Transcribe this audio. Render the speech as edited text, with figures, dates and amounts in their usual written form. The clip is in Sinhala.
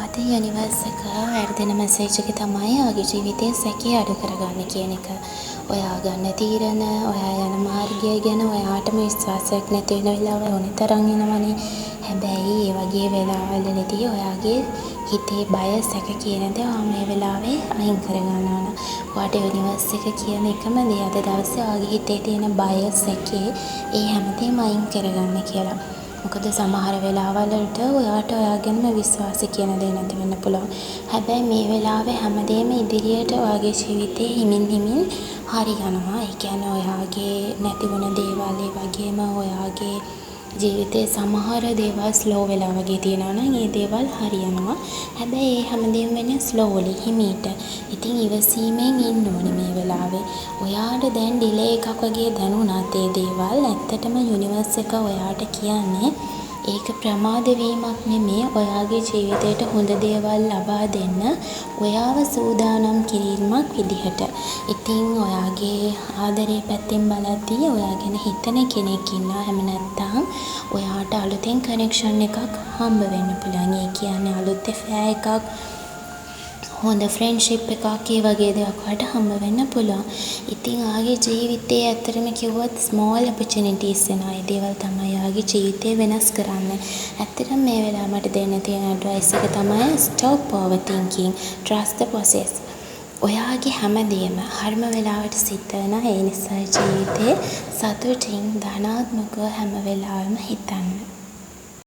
අද යුනිවර්ස් එක ඔයාට දෙන මැසේජ් එක තමයි ඔයාගේ ජීවිතයේ සැකය අඩු කරගන්න කියන එක. ඔයා ගන්න තීරණ, ඔයා යන මාර්ගය ගැන ඔයාටම විශ්වාසයක් නැති වෙන වෙලාවල් ඕනේ තරම් එනවනේ. හැබැයි ඒ වගේ වෙලාවල් වලදී ඔයාගේ හිතේ බය, සැක කියන දේ ඔයා මේ වෙලාවේ අයින් කරගන්න ඕන. ඔයාට යුනිවර්ස් එක කියන එකම දේ අද දවසේ ඔයාගේ හිතේ තියෙන බය, සැකේ ඒ හැමදේම අයින් කරගන්න කියලා. මොකද සමහර වෙලාවල් වලට ඔයාට ඔයා ගැනම විශ්වාසය කියන දේ නැති වෙන්න පුළුවන්. හැබැයි මේ වෙලාවේ හැමදේම ඉදිරියට ඔයාගේ ජීවිතේ හිමින් හිමින් හරි යනවා. ඒ කියන්නේ ඔයාගේ නැති වුණ දේවල්, ඒ වගේම ඔයාගේ ජීවිතේ සමහර දේවල් ස්ලෝ වෙලා වගේ තියෙනවා නම් ඒ දේවල් හරියනවා. හැබැයි ඒ හැමදේම වෙන්නේ ස්ලෝලි, හිමීට. ඉතින් ඉවසීමෙන් ඉන්න ඕනේ මේ වෙලාවේ. ඔයාට දැන් ඩිලේ එකක් වගේ දැනුණත් ඒ දේවල් ඇත්තටම යුනිවර්ස් එක ඔයාට කියන්නේ ඒක ප්‍රමාද වීමක් නෙමේ, ඔයාගේ ජීවිතේට හොඳ දේවල් ලබා දෙන්න ඔයාව සූදානම් කිරීමක් විදිහට. ඉතින් ඔයාගේ ආදරේ පැත්තෙන් බලද්දී ඔයා ගැන හිතන කෙනෙක් ඉන්නවා. එහෙම නැත්නම් ඔයාට අලුතෙන් කනෙක්ෂන් එකක් හම්බ වෙන්න පුළුවන්. ඒ කියන්නේ අලුත් ඇෆෙයාර් එකක්, හොඳ ෆ්‍රෙන්ඩ්ෂිප් එකක්, ඒ වගේ දෙයක් ඔයාට හම්බ වෙන්න පුළුවන්. ඉතින් ඔයාගේ ජීවිතේ ඇත්තටම කිව්වොත් ස්මෝල් ඔපචුනිටීස් එනවා. ඒ දේවල් තමයි ඔයාගේ ජීවිතේ වෙනස් කරන්නේ. ඇත්තටම මේ වෙලාවේ මට දෙන්න තියෙන ඇඩ්වයිස් එක තමයි stop overthinking, trust the process. ඔයාගේ හැමදේම හරිම වෙලාවට සිද්ධ වෙනවා. ඒ නිසා ජීවිතේ සතුටින් ධනාත්මකව හැම වෙලාවෙම හිතන්න.